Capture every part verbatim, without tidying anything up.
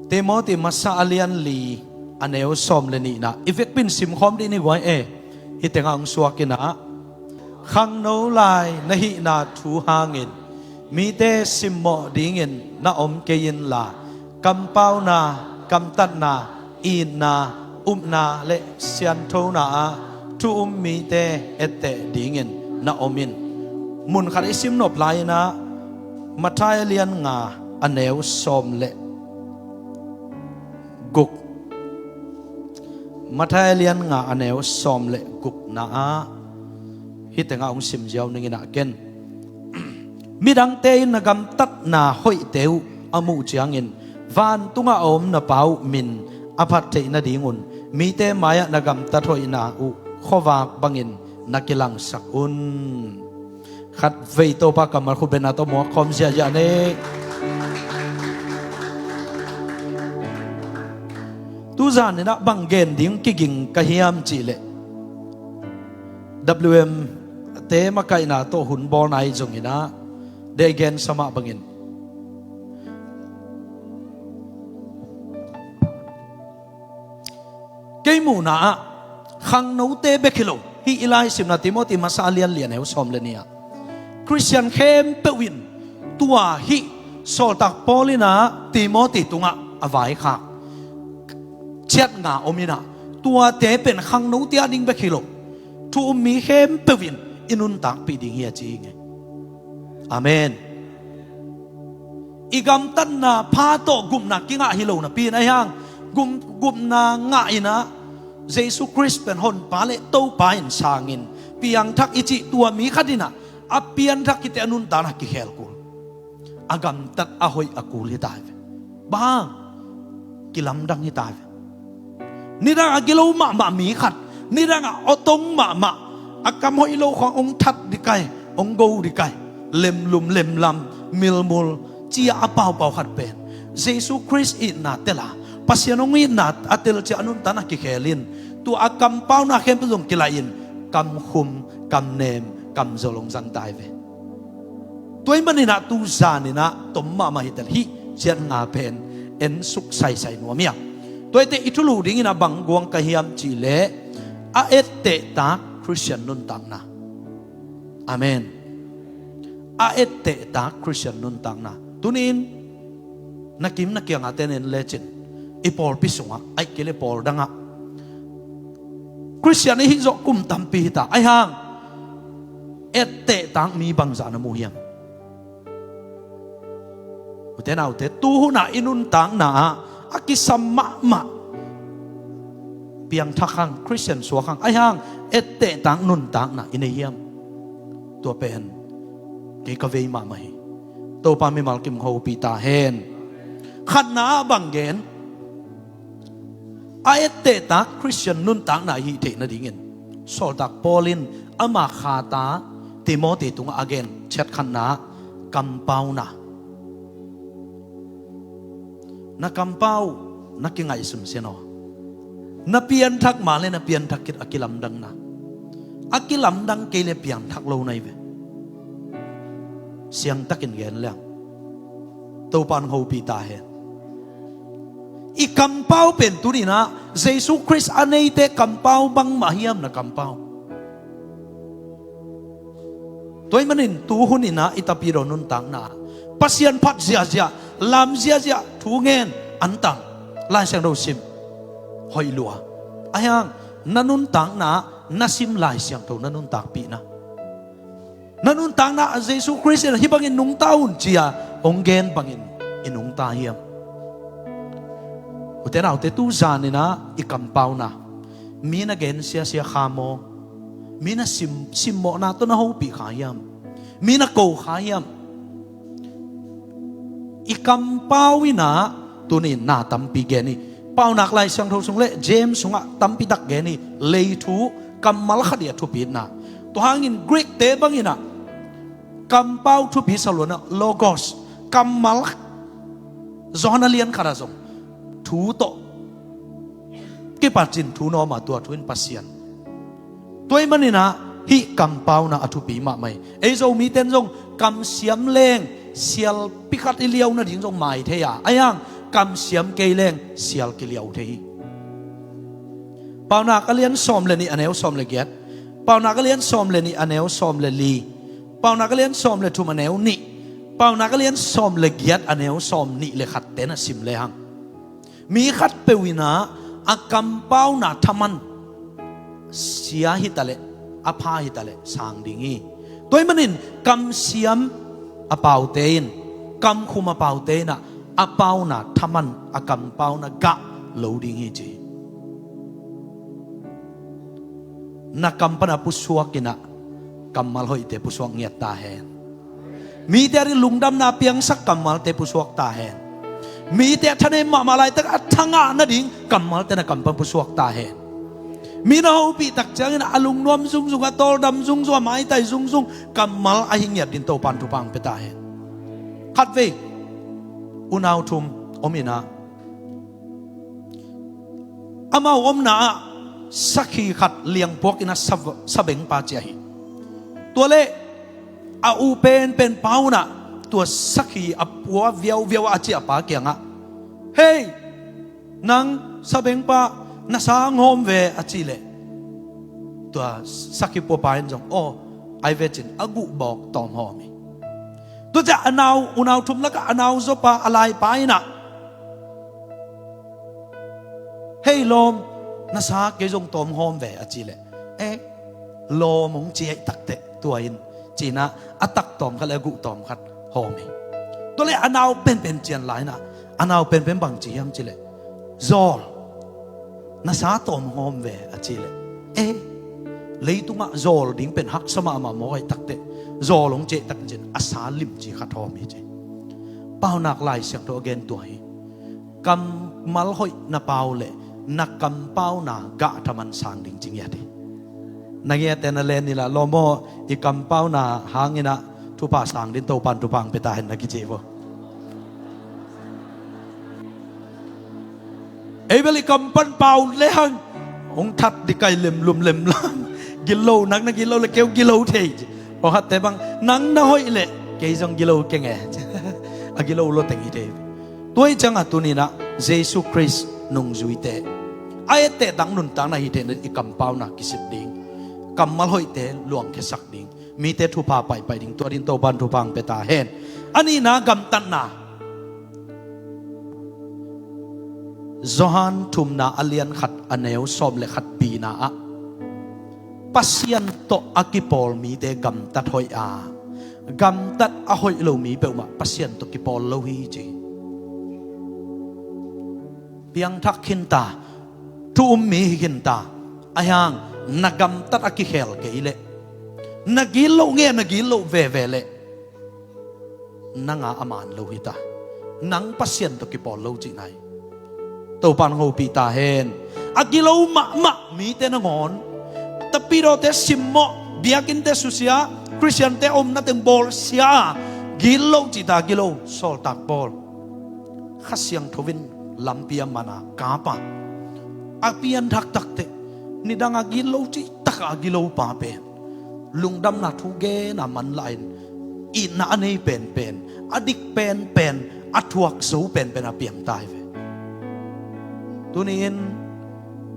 Timoti masa a lian li a neu sawm le nihna i vekpi in simkhawm dih ni guai e. Hih tengah hong suak in ah, khangno lai na hihna thu hangin mite simmawh dingin na om kei inla, kampauna, gamtatna, itna, upna le sianthona ah thu um mite etteh dingin na om in. Mun khat i simnop lai-in ah, Matthai a lian nga a neu sawm le guk. Matthai a lian nga a neu sawm le gukna ah hih tengah hong simziau ning in ah ken, midangte in na gamtatna hoihte uh a muh ciangin vantungah a om na Pa uh min a phat theih nadingun mite mai-ah na gamtat hoihna uh khuavak bangin na kilangsak un. Khatvei Topa kammal khutbetna tawh muak khawm ziahziah ni. Tuzan in ah bang gen ding kiging ka hiam cihleh, W M te makaihna tawh hun bawlna hi zongin ah, deih gensa mah bangin, kei muhna ah khangnote bek hi lo. Hih i lai simna Timoti masa a lian li a neu sawm le nih ah, Khristian khempeuh in tua hih sawltak Paul in ah Timoti tungah a vaikhak ciat nga om in ah, tuate pen khangnote a ding bek hi lo, thu um mi khempeuh in i nuntakpih ding hi a ci hi ing e. Amen. I gamtatna pha tawh gupna kingah hi lo napi in, ahi hang gum-, gupna ngah in ah, Jesu Khrist pen Honpa le Topa in sangin piangthak i cih tua mi khat in ah a pianthak khit teh a nuntakna kikhel kul, a gamtat a hoih a kul hi ta hi ve. Bang hang? Kilamdang hi ta hi ve. Nidang a gilo mahmah mi khat, nidang a awtong mahmah, a kam hoih lo khawng hong that dih kai, hong go dih kai, lemlum lemlam, milmul, ci-a a paupau khat pen Jesu Khrist itna tel a, Pasian hong itna a tel ciang a nuntakna kikhel in, tua a kampauna khempeuh zong kilaih in, kamkhum, kamnem, kamzol hong zang ta hi ve. Tua ahih manin ah tuzan in ah tom mahmah hi ta leh hih ciat nga pen ensuk saisai nuam hi hang. Tua hi teh i thulu ding in ah bang guang ka hiam cihleh, a ettehtak Khristian nuntakna. Amen. A ettehtak Khristian nuntakna. Tuni-in na kim na kiangah ten en lecin, i pawlpi sungah, ahih kei leh pawl dangah Khristian i hih zawh kum tampi hi ta. Ahi hang ettehtak mi bangzah na mu hiam? Ute naute, tuhun ah i nuntakna ah a kisam mahmah piangthak hang, Khristian suak hang, ahi hang ettehtak nuntakna i nei hiam? Tua pen kei ka vei mahmah hi. Topa mimal kim hopih ta hen. Khatna ah bang gen? A ettehtak Khristian nuntakna i hih theih nadingin sawltak Paul in ama khata Timoti tungah a gen ciat khatna ah kampauna. Na kampau na kingaihsun sin aw. Na pianthak mah leh na pianthak khit a kilamdang na. A kilamdang kei leh piangthak lo na hi ve. Siangtakin gen leng, Topa in hopih ta hen. I kampau pen tuni-in ah Jesu Khrist a neite kampau bangmah hiam na kampau? Tua ahih manin tuhun in ah i tapidaw nuntakna ah Pasian phat ziahziah, lam ziahziah, thu ngen, antang, Lai Siangtho sim, hoih lua. Ahi hang na nuntakna ah na sim Lai Siangtho na nuntakpih na. Na nuntakna ah Jesu Khrist in hih bangin nungta un ci-a hong gen bangin i nungta hiam? Ute naute, tuzan in ah i kampauna, mi na gen siasia kha maw? Mi na sim, simmawhna tawh na hopih kha hiam? Mi na ko kha hiam? I kampau in ah tuni-in na tampi gen hi. Paunak Lai Siangtho sung leh James sungah tampi tak gen hi. Lei thu, kammal khat ih a thupitna. Tua hangin Greek te bangin ah kampau thupi sa lua-in ah logos, kammal, Johan a lian khat ah zong thu tawh kipatcin thu na om a, tua thu in Pasian. Tua ahih manin ah hih kampauna a thupi mahmah hi. Ei Zomite in zong kamsiam leng sialpi khat i liau nading zong mai thei a, ahi hang kamsiam kei leng sial kiliau thei hi. Paunak a lian sawm le nih a neu sawm le giat, Paunak a lian sawm le nih a neu sawm le li, Paunak a lian sawm le thum a neu nih, Paunak a lian sawm le giat a neu sawm nih le khat te na sim lehang, mi khatpeuh in ah a kampauna thaman sia hitaleh, a pha hitaleh sang ding hi. Tua ahih manin kamsiam a paute in, kamkhum a paute in ah a pauna thaman, a kampauna gah lo ding hi ci hi. Na kam pan a pusuak in ah kammal hoihte pusuak ngiat ta hen. Mite a ding lungdamna piangsak kammalte pusuak ta hen. Mite a thanem mahmah laitak a thangah nading kammalte na kam pan pusuak ta hen. Mi na hopih tak ciangin a lungnuam zungzung, a tawldam zungzung, a maitai zungzung kammal a hi ngiat ding Topan thupha hong pia ta hen. Khatvei unau thum om in ah, amau omna ah sakhi khat liangpuak in a sa-, sabengpa ci ahi. Tua leh a u penpen pa un ah tua sakhi a pua viauviau a ciahpa kiangah, "Hei, nang sabengpa, na sa hong hawm ve," a cih leh, tua sakhi puapa in zong, "Aw, ai ve," ci-in a guh bawk tawm hawm hi. Tua ciah a nau, unau thum lakah a nau zawpa, a laipa in ah, "Hei lawm, na sa kei zong tawm hawm ve," a cih leh, "Eh, lawm," hong ci ahih takteh tua in, ci-in ah a tak tawm khat le a guh tawm khat hawm hi. Tua leh a nau penpen cian lai in ah, a nau penpen bang ci hiam cih leh, "Zawl, na sa tawm hawm ve," a cih leh, "Eh, leitungah zawl ding pen haksa mahmah mawk ahih takteh zawl hong ci ahih takteh," ci-in a sa limci khat hawm hi ci. Paunak Lai Siangtho a gen tua hi. Kammal hoih na pau leh na kampauna gah thaman sang ding ci ngiat hi. Na ngiatte na len inla, "Lawm aw, i kampauna hangin ah thupha sang ding Topan thupha hong pia ta hen," na kici hi vo. Ei bel i kam pan pau lehang hong that ding kai lemlum lemlam. Gilo, nang na gilo leh kei hong gilo thei. Pawlkhatte bang, "Nang na hoih leh kei zong gilo keng e," a gilo lo teng hi thei. Tua ahih ciangah tuni-in ah Jesu Khrist nungzuite, a etteh dang nuntakna hi thei na, i kampauna kisik ding, kammal hoihte luangkhiasak ding, mite thupha paipai ding, tua ding Topan thupha hong pia ta hen. A nihna, gamtatna. Johan thumna a lian khat a neu sawm le khat bina ah, Pasian tawh a kipawl mite gamtat hoih a, gamtat a hoih lo mi peuhmah Pasian tawh kipawl lo hi ci. Piangthak khinta, thu um mi hi khinta, ahi hang na gamtat a kikhel kei leh, na gilo nge, na gilo veve leh, nang a a man lo hita. Nang Pasian tawh kipawl lo cihna hi. Topan hopih ta hen. A gilo mahmah mite nangawn, tapidawte simmawh, biakinnte susia, Khristiante omna teng bawlsia, gilo cihta gilo, sawltak Paul, Kha Siangtho in lampi a man a kap a, a pianthak takteh, nidang a gilo cihtak a gilo pa pen, lungdamna thu gen a manlah in, itna a nei penpen, a dik penpen, a thuak zo penpen a piang ta hi ve. Tuni-in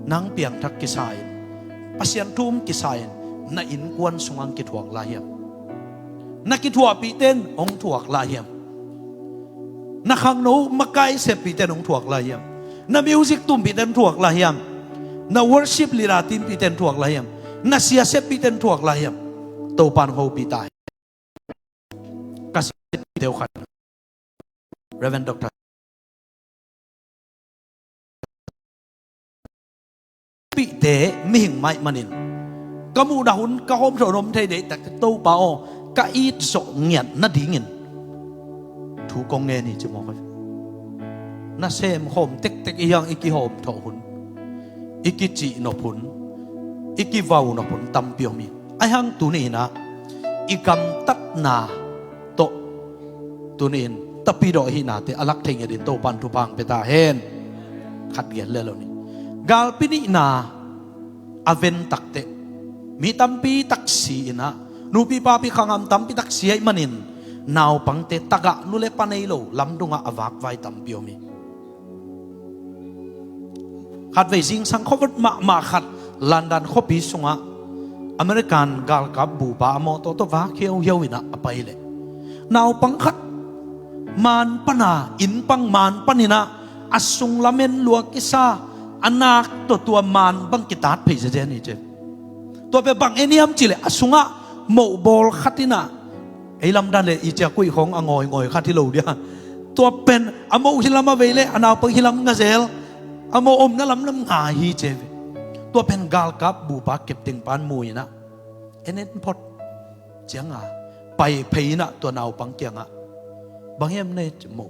nang piangthak kisa in, Pasian thu um kisa in, na innkuan sungah kithuak lai hiam? Na kithuahpihte in hong thuak lai hiam? Na khangno makai seppihte in hong thuak lai hiam? Na music tumpihte in thuak lai hiam? Na worship leader teampihte in thuak lai hiam? Na sia seppihte in thuak lai hiam? Topan hopih ta hi. Ka sipte uh khat, Reverend Doctor pihte mihing mah ahih manin, ka muhdah hun ka hawm thawh hawm thei deihtak, Topa aw, ka it zawh ngiat nadingin thu kong ngen hi ci mawk hi. Na semkhawm tektek i hiang i kihawm thawh hun, i kicih nop hun, i kivau nop hun tampi om hi. Ahi hang tuni-in ah i gamtatna tawh tuni-in tapidawh hihnate a lak thei ngiat in Topan thupha hong pia ta hen. Khat gel le lo ni. Galpi nihna a ven takteh, mi tampi tak si in ah, nupi papi khangam tampi tak si ahih manin, naupangte tagah nu le pa nei lo lamdungah a vakvai tampi om hi. Khatvei zingsang khuavak mahmah khat London khuapi sungah American galkap bupa a mawtaw tawh vak hiauhiau inah a pai leh, naupang khat maan pana, inn pang maan paninah a sung lamen lua kisa, a nak tawh tua maan bang kitat phei zenzen hi ci. Tua pen bang en hiam cihleh a sungah mohbawl khat inah, ei lamdan le i ciakuih khong a ngawngawn khat hi lo dia. Tua pen a moh hilam a vei le a naupang hilam ngazel, a moh omna lamlam nga hi ci ve. Tua pen galkap bupa kepteng pan mu inah, en en phot cianga pai phei inah tua naupang kiangah, bang hiam ne ci moh,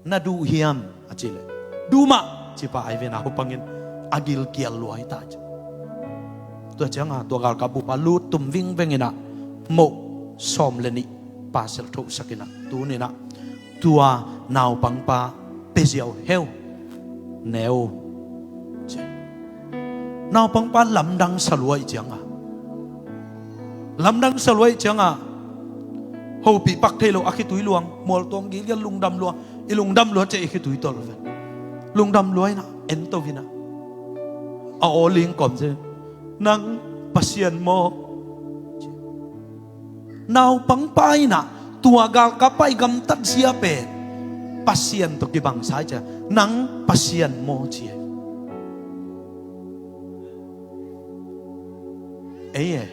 na duh hiam a cihleh, duh mah ci pah ai ve naupangin, a gilkial lua hi ta ci. Tua cianga tua galkap bupa lut tum vingveng inah moh sawm le nih pasal thohsak inah tuninah tua naupangpa pia ziau heu, ne uh ci. Naupangpa lamdang sa lua ih cianga, lamdang sa lua ih cianga, hopih pak thei lo a khitui luang, mualtuang gilgel, lungdam lua, i lungdam lua ci i khitui tol ve. Lungdam lua inah en to inah a aw ling kawm ci, nang Pasian maw ci. Naupangpa inah tua galkappa i gamtat zia pen Pasian tawh kibangsa hi cia, nang Pasian maw ci. Ei e,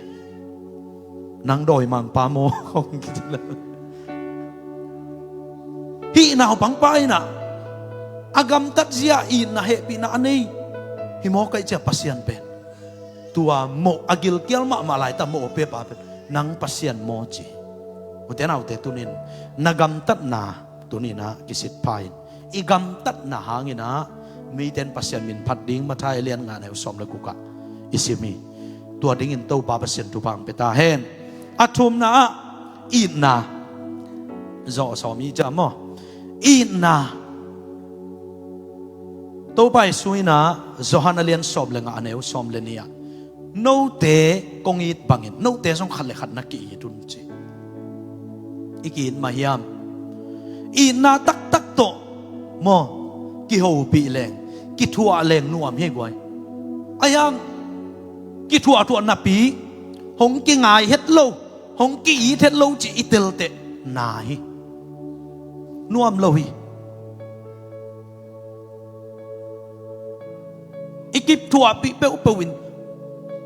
nang dawimangpa maw? Hih naupangpa inah a gamtat zia itna hehpihna a nei hi maw kaih cia Pasian pen. Tua moh a gilkial mahmah laita moh a piapa pen nang Pasian maw ci. Ute naute tunin na gamtatna tuninah kisit pha in, i gamtatna hanginah miten Pasian min phat ding Matthai a lian nga neu sawm le gukah i sim hi. Tua dingin Topa Pasian thupha ang pia ta hen. A thumna ah itna zawh sawm hi cia maw? Itna. Topa Jesu inah Johan a lian sawm le nga a neu sawm le nih ah, note kong it bangin note zong khat le khat na ki-it un ci. I ki-it mah hiam? Itna taktak tawh maw, kihopih leng, kithuah leng nuam hi guai. A hiang kithuahthuah napi hong kingai het lo, hong ki-it het lo ci i telteh na hi. Nuam lo hi. I kithuahpih peuhpeuh in,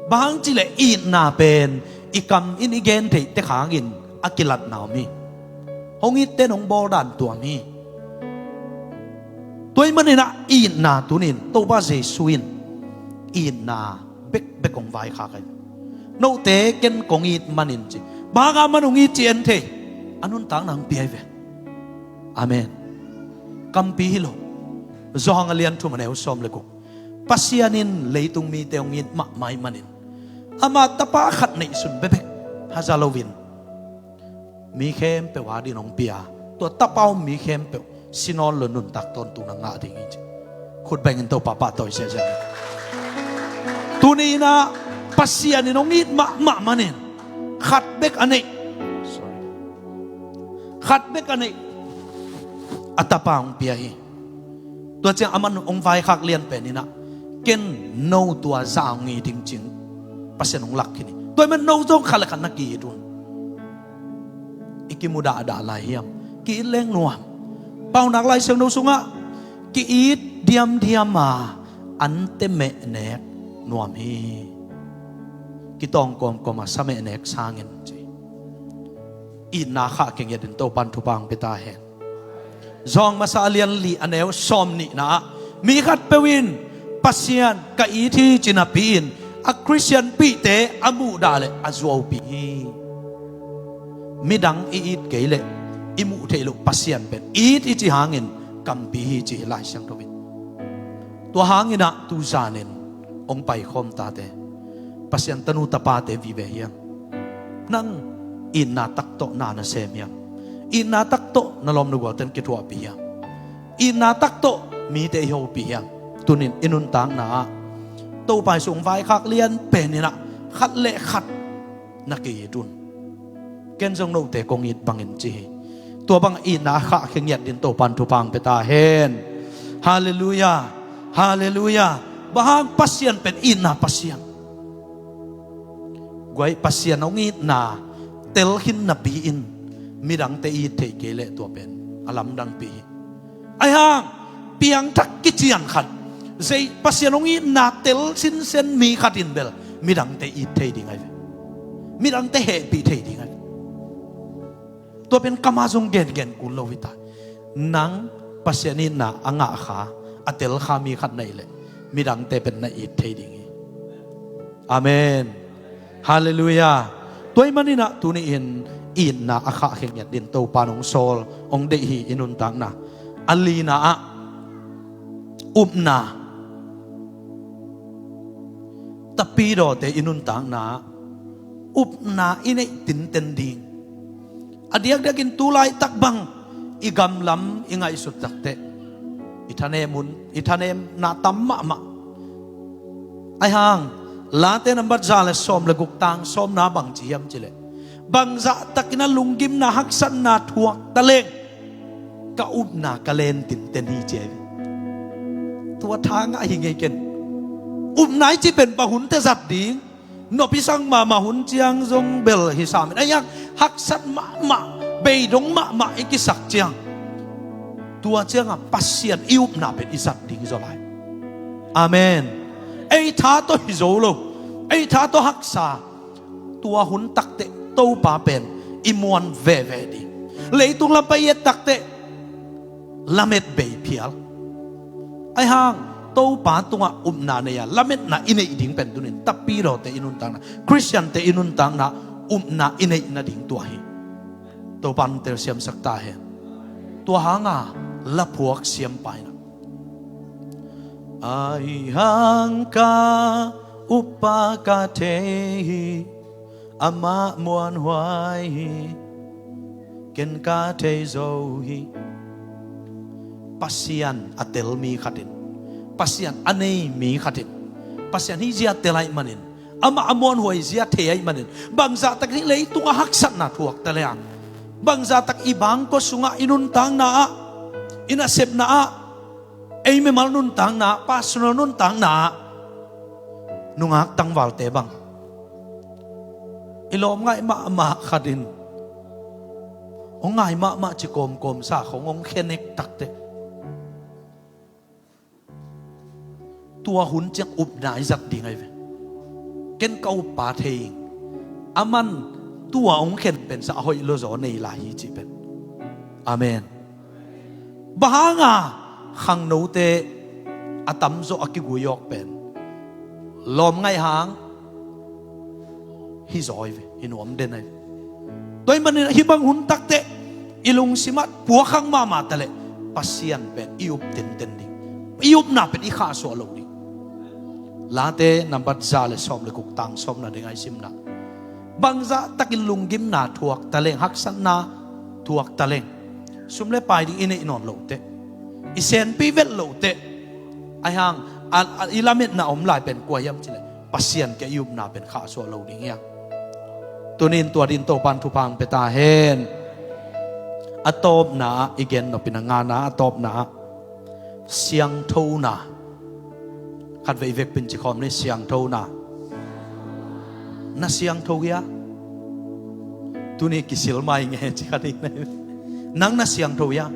bang hang cihleh itna pen i kam in i gen theih tek hangin a kilatna om hi. Hong itte in hong bawl dan tuam hi. Tua ahih maninah itna tunin Topa Jesu in itna bekbek hong vaikhak ahi. Note ken kong it manin ci. Bang hanga man hong it ci en thei, a nuntakna hong pia hi ve. Amen. Kampi hi lo. Johan a lian thum a neu sawm le guk. Pasian in leitung mite hong it mahmah ahih manin ama tapa khat neihsun bekbek haza loin mi khempeuh adingin hong pia, tua tapa om mi khempeuh si nawn lo nuntak tawntungna ngah ding hi ci. Khut bengin Topa pahtawi sehseh. Tuni inah Pasian in hong it mahmah manin khat bek a neih, sorry, khat bek a neih, a tapa hong pia hi. Tua ciang aman hong vaikhak lian pen inah, ken no tua zah hong it ding ci-in Pasian hong lak khin hi. Tua ahih manin no zong khat le khat na ki-it un. I kimudahdah lai hiam? Ki-it leng nuam. Paunak Lai Siangtho sungah ki-it diamdiam a ante mehnek nuam hi. Kitawng kawmkawm a sa mehnek sangin ci. Itna khahkhia ngiat in Topan thupha hong pia ta hen. Johan masa a lian li a neu sawm nihna ah, mi khatpeuh in Pasian ka it hi ci napi-in a Khristianpihte a muhdah le a zuaupih hi. Midang i it kei leh i muh theih loh Pasian pen it i cih hangin kampi hi ci hi Lai Siangtho in. Tua hangin ah tuzanin hong paikhawm tate, Pasian tanu tapate vive hiam? Nang itna tak tawh na na sem hiam? Itna tak tawh na lawm na gualten kithuahpih hiam? Itna tak tawh mite i hopih hiam? Tunin i nuntakna ah Topa Jesu hong vaikhak lian pen inah khat le khat na ki-it un. Ken zong note kong it bangin ci hi. Tua bang itna a khahkhia ngiat dingin Topan thupha hong pia ta hen. Halleluiah. Halleluiah. Bang hang? Pasian pen itna Pasian. Guai, Pasian hong itna tel khin napi-in midangte it theih kei leh tua pen a lamdangpi hi. Ahi hang piangthak kician khat, zei, Pasian hong itna tel sinsen mi khat in bel midangte it thei ding ahi ve. Midangte hehpih thei ding ahi ve. Tua pen kamah zong gengen kul lo hi ta. Nang Pasian itna a ngah kha, a tel kha mi khat na hih leh midangte pen na it thei ding hi. Amen. Halleluiah. Tua ahih manin ah tuni-in itna a khahkhia ngiat dingin Topa in hong sawl, hong deih hi. I nuntakna a lina ah upna. Tapidawte i nuntakna ah upna i neih tinten ding. A diakdiakin tu laitak bang i gamlam i ngaihsut takteh i thanem un, i thanemna tam mahmah. Ahi hang Late nambat za le sawm le guk, tang sawmna bang ci hiam cih leh, bangzah takin a lunggimna haksatna thuak taleng ka upna ka len tinten hi, ci ahi ve. Tua tha ngah hi ngei ken. Upna i cih pen bang hun teh zat ding, nop i sak mahmah hun ciang zong bel hi sam in, ahi hang haksat mahmah, beidong mahmah i kisak ciang, tua ciangah Pasian i upna pen i zat ding hi zaw lai. Amen. Ei tha tawh hi zo lo, ei tha tawh haksa, tua hun takteh Topa pen i muan veve ding. Leitung lam pai i et takteh lamet bei phial. Ahi hang Topa tungah upna nei a, lametna i neih ding pen tuni-in tapidawte i nuntakna, Khristiante i nuntakna upna i neih nading tua hi. Topa in telsiamsak ta hen. Tua hanga laphuak siampa in ah, ahi hang ka uppa ka thei hi, amah muanhuai hi, ken ka thei zo hi. Pasian a tel mi khat in, Pasian a nei mi khat in, Pasian hih zia tel ahih manin, amah a muanhuai zia thei ahih manin, bangzah tak hih leitungah haksatna thuak taleng, bangzah tak i bangkua sungah, i nuntakna ah, i nasepna ah, ei mimal nuntakna ah, personal nuntakna ah, nungak tangvalte bang, i lawm ngaih mahmah khat in hong ngai mahmah ci kawmkawm sa khong hong khenek takteh, tua hun ciang upna i zat ding ahi ve. Ken ka uppa thei ing, aman tua hong khen pen sa a hoih lo zaw nei lai hi, cih pen. Amen. Bang hanga khangnote a tamzaw a kiguiawk pen lawm ngaih hang hi zaw hi ve, hi nuam den ahi ve. Tua ahih manin hih bang hun takteh i lungsim ah puakhang mahmah taleh Pasian pen i up tenten ding, i upna pen i khahsuah loh ding. Late nambat za le sawm le guk, tang sawmna ding ah i simna, bangzah takin lunggimna thuak taleng, haksatna thuak taleng, sum le pai ding i neih nawn loh teh, i senpi velh loh teh, ahi hang a, a, i lametna om lai pen kua hiam cih leh Pasian kiang i upna pen khahsuah lo ding hi hang. Tuni-in tua dingin Topa in thupha hong pia ta hen. A tawpna ah i gen nop in, a ngana a tawpna ah siangthona. Khatvei vekpi-in ci khawm ni, siangthona. Na siangtho hia? Tuni kisil mai nge ci kha ding na hi. Nang na siangtho hia?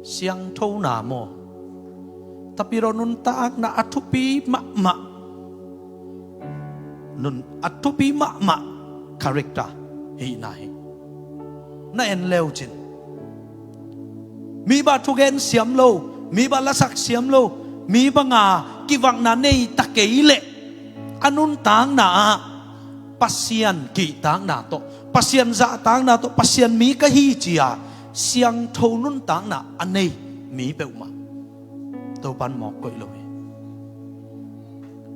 Siangthona maw? Tapidaw nuntakna a thupi mahmah, nun, a thupi mahmah character hihna hi. Na en le uh cin, mi bang thugen siam lo, mi bang lasak siam lo, mi banga kivakna nei ta kei leh, a nuntakna ah Pasian kihtakna tawh, Pasian zahtakna tawh, Pasian mi ka hi ci-a siangtho nuntakna a nei mi peuhmah Topa in mawk koih lo hi.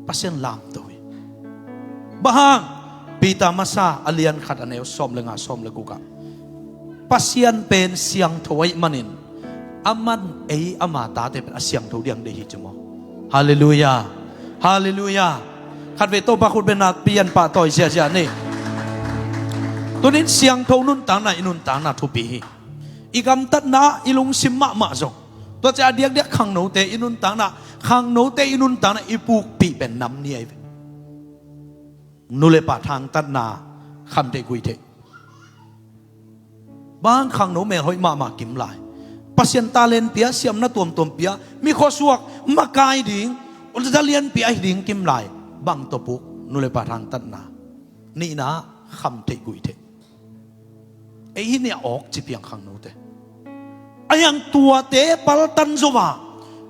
Pasian lamto hi. Bang hang? Peter masa a lian khat, a neu sawm le nga, sawm le guk ah, Pasian pen siangtho ahih manin, aman ei ama tate pen a siangtho ding deih hi ci maw. Halleluiah. Halleluiah. Khatvei Topa khut bengna pia-in pahtawi ziahziah ni. Tuni-in siangtho nuntakna i nuntakna thupi hi. I gamtatna ah, i lungsim mahmah zong Tua ciang a diakdiak khangnote i nuntakna, khangnote i nuntakna i pukpih pen nam ni ahi ve. Nu le pa thangtatna, khamtheih guihtheih. Bang hang khangno melhoih mahmah kim lai. Pasian talent pia, siamna tuamtuam pia, mi khuasuak makai ding, za lianpi ahi ding kim lai. Bang tawh puk? Nu le pa thangtatna. Nihna, khamtheih guihtheih. Ei hi nia awk ci piang khangnote. A hiang tuate paltan zo a,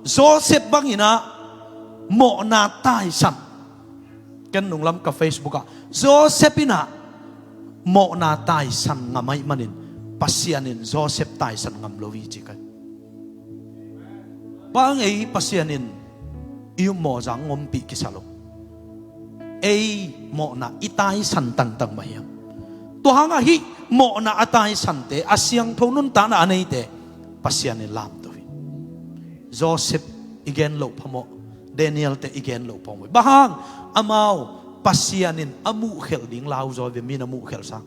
Joseph bangin ah mawhna taisan. Ken nunglam ka Facebook ah, Joseph in ah mawhna taisan ngam ahih manin, Pasian in Joseph taisan ngam lo hi ci kai. Bang ei Pasian in i upmawh zang ngompih kisa lo. Ei mawhna i taisan tangtang mah hiam? Tua hangah hih mawhna a taisante, a siangtho nuntakna a neite Pasian in lamto hi. Joseph i gen loh phamawh, Daniel te i gen loh phamawh. Bang hang? Amau Pasian in a muhkhelh ding lauzaw ve, mi na muhkhelh sang.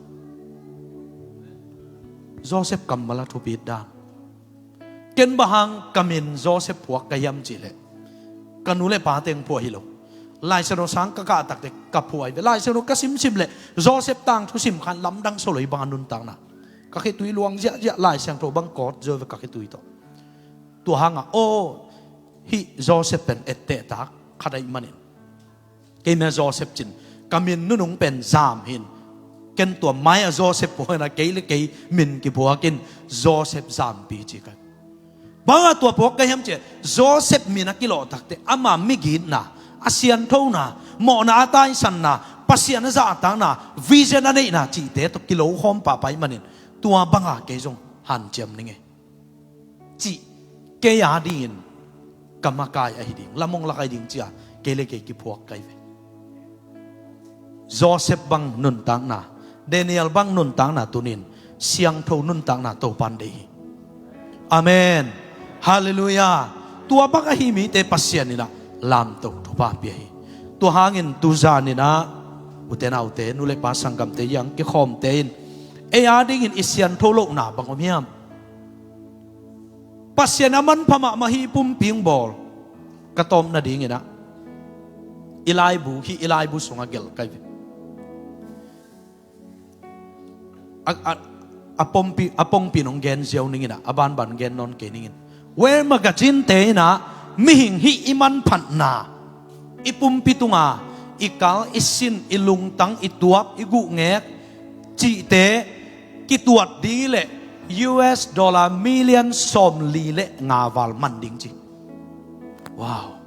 Joseph kammal a thupit dan. Ken bang hang ka min Joseph phuak ka hiam cihleh, ka nu le pa teng phuak hi lo. Laisiangtho sang ka kah takte ka phuak hi ve. Laisiangtho ka simsim leh Joseph tangthu sim khan lamdang so lo hi bang a nuntakna. Ka khitui luang ziahziah, Laisiangtho bang kawt zo ve ka khitui tawh. Tua hangah aw, hih Joseph pen etteh tak khat ahih manin, kei mah Joseph cin, ka min nunung pen zam hin. Ken tua mai-ah Joseph phuak in ah, kei le kei min kiphuak in Joseph zampi ci kai. Bang a tua phuak ka hiam cihleh, Joseph min a kilawh takte ama migitna, a sianthona, mawhna a taisanna, Pasian a zahtakna, vision a neihna cihte tawh kilo khawm pahpah ahih manin, tua bang a kei zong hanciam ning e. Cih, kei a dingin ka makai ahi ding, lamong lak ahi ding ci-a kei le kei kiphuak kai ve. Joseph bang nuntakna, Daniel bang nuntakna tunin siangtho nuntakna Topan deih hi. Amen. Halleluiah. Tua bang ahi mite Pasian in ah lamto thupha pia hi. Tua hangin tuzan in ah, ute naute, nu le pa sanggamte, hiang kikhawmte in ei a dingin i siantho lohna bang om hiam? Pasian a manpha mahmah hi pumpi hong bawl. Ka tawp nadingin ah, i laibu, hih i laibu sungah gelh kai ve. A, a, a pongpi, a pongpi nong gen ziau ningin ah, a banban gen nawn kei ningin. World Magazine te in ah, mihing hih i manphatna, i pumpi tunga i kal, i sin, i lungtang, i tuap, i guhngek cihte kituat ding hi leh U S dollar million sawmli le nga val man ding ci. Wow.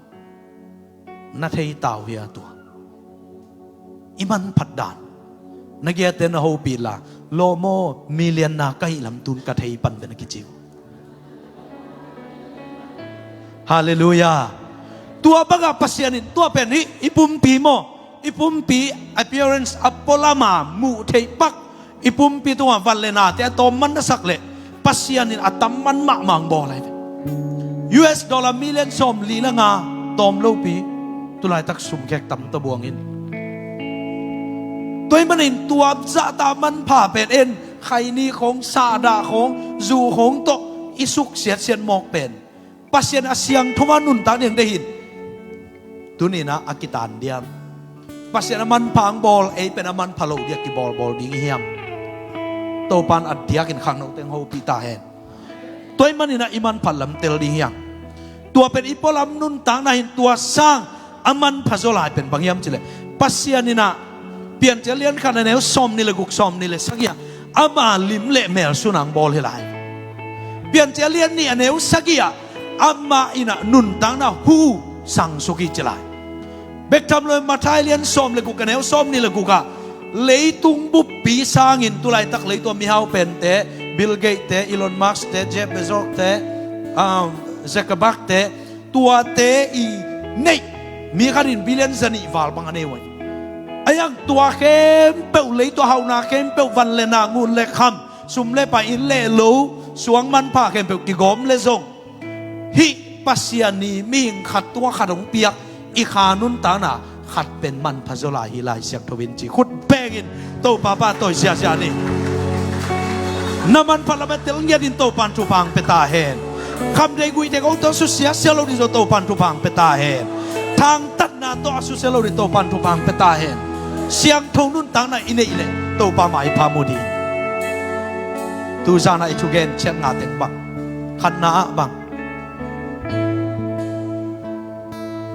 Na thei tau hia tua? I manphat dan. Na giate na hopih la, lawm aw, million na ka hih lam tun ka thei pan ve na kici uh. Halleluiah. Tua bangah Pasian in, tua pen hih i pumpi maw, i pumpi appearance a pualama muh theih pak, i pumpi tungah van le nate a tawm man na sak leh, Pasian in a tam man mahmah hong bawl ahi ve. U S dollar million sawmli le nga tawm lopi, tulaitak sumkhek tam ta buang in. Tua ahih manin tua zahta manpha pen en, khaini khawng, sahdah khawng, zu khawng tawh i suk siatsiat mawk pen Pasian a siangtho a nuntak ding deih in. Tuni-in ah a kitan diam? Pasian a manpha hong bawl, ei pen a manpha loh ding a kibawlbawl ding hiam? Topan a diakin khangno teng hopih ta hen. Tua ahih manin ah i manphat lam tel ding hiam? Tua pen i pualam nuntakna hi in, tua sang a manpha zaw lai pen bang hiam cih leh, Pasian in ah Piancil lian khat a neu sawmnih le guk, sawmnih le sagih ah, ama lim le mel sun a hong bawl hi lai. Piancil lian nih a neu sagih ah, amah in ah nuntakna hu sangsuk hi ci lai. Bek tham lo-in Matthai lian sawm le guk a neu sawmnih le guk ah, leitung buppi sangin tulaitak leitung a mihau pente, Bill Gates te, Elon Musk te, Jeff Bezos te, um, Zuckerberg te, tuate i neih mi khat in billion zanih val bang a nei uh hi. A hiang tua khempeuh, leitung a hauhna khempeuh, van le na, ngun le kham, sum le pai, inn le lo, suang manpha khempeuh kigawm le zong, hih Pasian in mihing khat tungah khat hong piak i kha nuntakna khat pen manpha zaw lai hi, Lai Siangtho in ci. Khut bengin Topa pahtawi ziahziah ni. Na manpha lam a tel ngiatin Topan thupha hong pia ta hen. Khamdeih guihte ko tawh susia sia lo ding zong Topa'n thupha hong pia ta hen. Thangtatna tawh a susia lo ding Topa'n thupha hong pia ta hen. Siangtho nuntakna i neih leh Topa maipha mu ding. Tuzan ah i thugen ciat nga teng bang, khatna ah bang,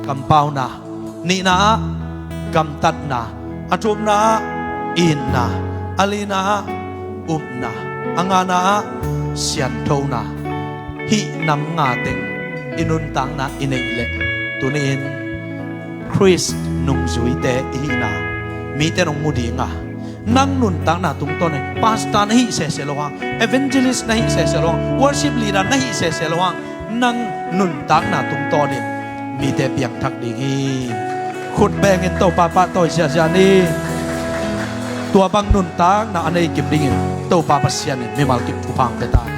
kampauna, nihna ah gamtatna, a thumna ah itna, a lina ah upna, a ngana ah sianthona, hih nam nga teng i nuntakna i neih leh tuni-in Khrist nungzuite i hihna mite nong mu ding a, nang nuntakna tungtawnin pastor na hih sese lo hang, evangelist na hih sese lo hang, worship leader na hih sese lo hang, nang nuntakna tungtawnin mite piangthak ding hi. Khut bengin Topa pahtawi ziahziah ni. Tua bang nuntakna a nei kim dingin Topa Pasian in mimal kim thupha hong pia ta.